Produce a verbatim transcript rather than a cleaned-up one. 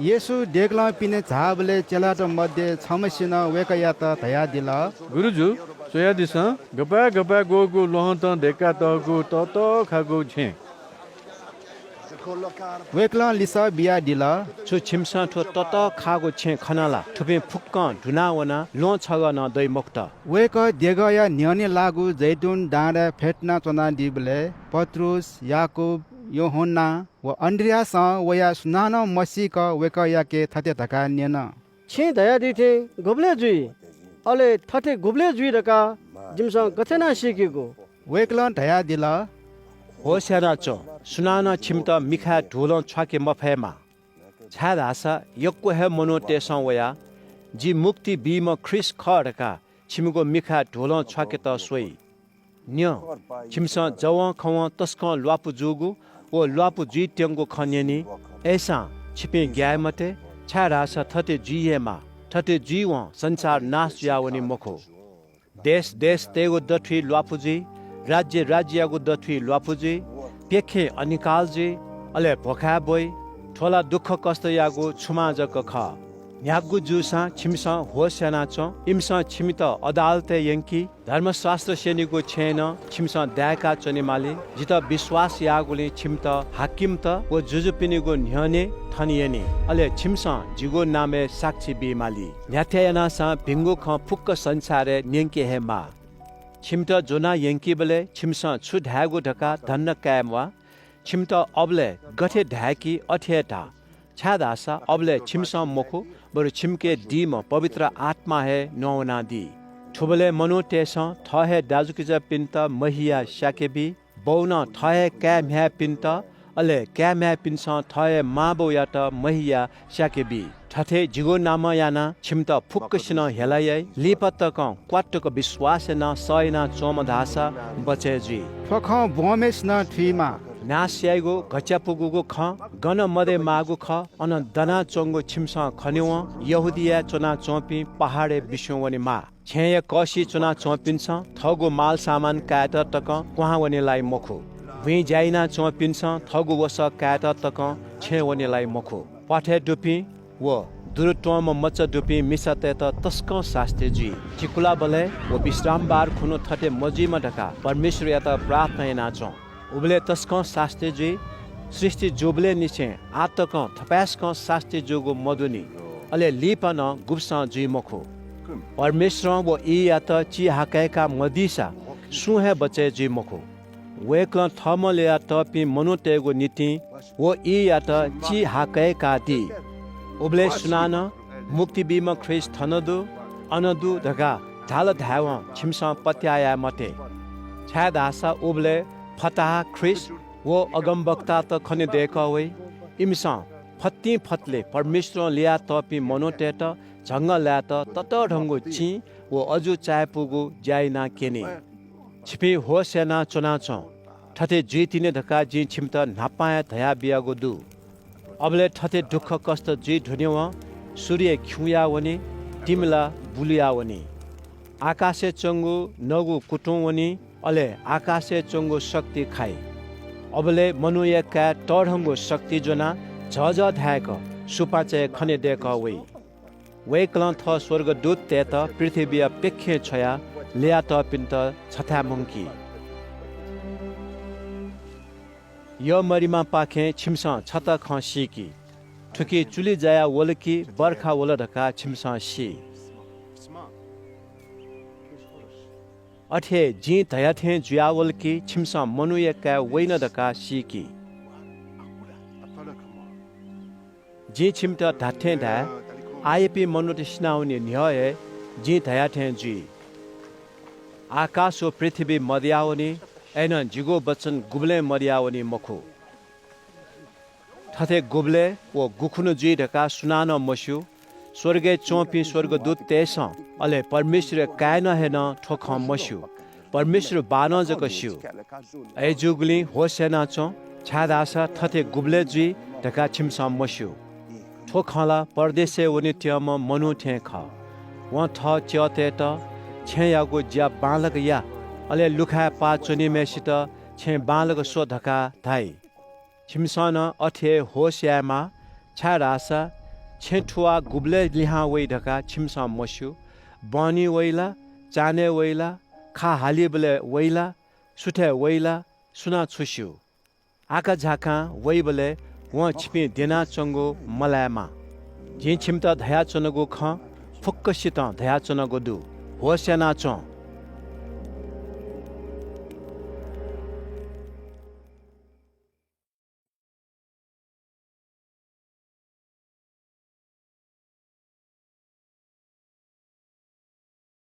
येशू देगलं पिने झाःबलय् चेलात मध्ये छम्हसिनं वय्कःयात धयादिल, "गुरुजु, स्वयादिसँ, गपाय् गपाय् ग्वःगु ल्वहंतं दय्कातःगु ततःखाःगु छेँ।" वय्कलं लिसः बियादिल, "छु छिमिसं थ्व ततःखाःगु छेँ खना ला? थुपिं फुक्कं दुना वनाः ल्वहं छगः नं दइ मखुत।" वय्कः देगःया न्ह्यःने लाःगु जैतून डाँडाय् फ्यतुना च्वनादीबलय् पत्रुस, याकूब, यूहन्ना व अन्द्रियासं वयाः सुनानं मसीक वय्कःयाके थथे धकाः न्यन, "छिं धयादी थें गुबलय् जुइ? अले थथे गुबलय् जुइ धकाः जिमिसं गथे यानाः सीकेगु?" वय्कलं धयादिल, "होश यानाच्वँ, सुनानं छिमित मिखाय् धुलं छ्वाके मफयेमा, छाय्धाःसा यक्व हे मनूतय्सं वयाः जि मुक्ति बीम्ह ख्रीष्ट खः धकाः छिमिगु मिखाय् धुलं छ्वाकेत स्वइ। न्यँ, छिमिसं जवंखवं तसकं ल्वापु जूगु व ल्वापु जुइत्यंगु खँ न्यनी। अय्सां छिपिं ग्याये मते, छाय्धाःसा थथे जुइ हे माः। थथे जुइवं संसार नाश जुयावनी मखु। देश देशतय्गु दथुइ ल्वापु जुइ, राज्य राज्ययागु दथुइ ल्वापु जुइ, प्यखें अनिकाल जुइ, अले भ्वखाय् ब्वइ। थ्व ला दुःखकष्टयागु छुमां जक खः। न्ह्यागु जूसां छिमिसं होश यानाच्वँ, इमिसं छिमित अदालतय् यंकी, धर्मशास्त्र स्यनीगु छेँय् नं छिमिसं दाय्का च्वनेमाली। जितः विश्वास याःगुलिं छिमित हाकिमत व जुजुपिनिगु न्ह्यःने थन यनी। अले छिमिसं जिगु नामय् साक्षी बीमाली। न्ह्याथें यानासां भिंगु खँ फुक्क संसारय् न्यंके हे माः। छिमित ज्वनाः यंकीबलय् छिमिसं छु धायेगु धकाः धन्दा काये म्वाः। छिमित अबलय् गथे धाय्की अथे हे धा, छाय्धाःसा अबलय् छिमिसं मखु, बरु छिमिके दीम्ह पवित्र आत्मां हे नवानादी। थुबलय् मनूतय्सं थः हे दाजुकिजापिन्त महियाः स्याके बी, बौनं थः हे काय् म्ह्याय्पिन्त, अले काय् म्ह्याय्पिन्सं थः हे मांबौयात महियाः स्याके बी। थथे जिगु नामं यानाः छिमित फुक्कसिनं हेला याइ। लिपा तकं क्वातुक विश्वास यानाः सह यानाच्वंम्ह धाःसा बचय् जुइ। थ्व खँ ब्वंम्हय्सिनं थुइमाः। नाश याइगु घच्यापुगुगु खँ गन मदयेमाःगु खः, अन दनाच्वंगु छिमिसं खनेवं यहूदियाय् च्वनाच्वंपिं पहाडय् बिस्युं वनेमाः। छेँय् कःसिइ च्वनाच्वंपिन्सं थःगु मालसामान कायेत तकं क्वहां वने लाइ मखु। बुँइ ज्या यानाच्वंपिन्सं थःगु वसः कायेत तकं छेँय् वने लाइ मखु। प्वाथय् दुपिं व दुरुत्वंम्ह मचा दुपिं मिसातय्त तसकं सास्ती जुइ। चिकुलाबलय् व विश्रामबार खुन्हु थथे मजुइमा धकाः परमेश्वरयात प्रार्थना यानाच्वँ। उबलय् तसकं सास्ती जुइ। सृष्टि जूबलय् निसें आः तकं थपाय्सकं सास्ती जूगु मदुनि, अले लिपा नं गुब्सं जुइ मखु। परमेश्वरं व ईयात चिहाकय्का मदीसा सुं हे बचय् जुइ मखु। वय्कलं थःम्हं ल्ययातःपिं मनूतय्गु निंतिं व ईयात चिहाकय्कादी। उबलय् सुनानं मुक्ति बीम्ह ख्रीष्ट थन दु, अन दु धकाः धाल धायेवं छिमिसं पत्याः याये मते। छाय्धाःसा उबलय् फताहा ख्रीष्ट व अगमवक्तात खने दय्कः वइ। इमिसं फतिं फतले परमेश्वरं ल्ययातःपिं मनूतय्त झंगः लायेत ततःधंगु चिं व अजू चायापुगु ज्या यानाः क्यनी। छिपिं होश यानाः च्वनाच्वँ। थथे जुइतिनि धकाः जिं छिमित न्हापां हे धयाबियागु दु। अबलय् थथे दुःखकष्ट जुइ धुनेवं सूर्य खिउँया वनी, तिमि ला बुलुया वनी। आकाशय् च्वंगु नगु कुतुं वनी, अले आकाशय् च्वंगु शक्ति खाइ। अबलय् मनूया काय् तःधंगु शक्ति ज्वनाः झःझः धाय्क सुपाँचय् खने दय्कः वइ। वय्कलं थः स्वर्गदूततय्त पृथ्वीया प्यखें छ्वयाः ल्ययातःपिन्त छथाय् मुंकी। यःमरिमापाखें छिमिसं छता खँ सीकि। थुकी चुलि जायाः वल कि बर्खा वल धकाः छिमिसं सी। अथे हे जिं धया थें जुयावल कि छिमिसं मनूया काय् वइन धकाः सीकि। जिं छिमित धात्थें धाये, आःयापिं मनूत सिनावनी न्ह्यः हे जिं धया थें जुइ। आकाश व पृथ्वी मदयावनी, अय्नं जिगु वचन गुबलें मदयावनी मखु। थथे गुबलय् व गुखुन्हु जुइ धकाः सुनानं मस्यू। स्वर्गय् च्वंपिं स्वर्गदूततय्सं, अले परमेश्वरया काय्नं हे नं थ्व खँ मस्यू। परमेश्वर बाःनं जक स्यू। अय्जूगुलिं होश यानाच्वँ, छाय्धाःसा थथे गुबलय् जुइ धकाः छिमिसं मस्यू। थ्व खँ ला परदेशय् वनेत्यंम्ह मनू थें खः। वं थः च्यःतय्त छेँयागु ज्या बांलाक या, अले लुखाय् पाः च्वनीम्हय्सित छेँ बांलाक स्व धकाः धाइ। छिमिसं नं अथे हे होश यायेमाः, छाय्धाःसा छेँ थुवाः गुबलय् लिहां वइ धकाः छिमिसं मस्यू। बहनी वइ ला, चान्हय् वइ ला, खा हालीबलय् वइ ला, सुथय् वइ ला, सुनां छु स्यू? आकाझाकां वइबलय् वं छिपिं द्यनाच्वंगु मलायेमा। जिं छिमित धयाच्वनागु खँ फुक्कसितं धयाच्वनागु दु। होश यानाच्वँ,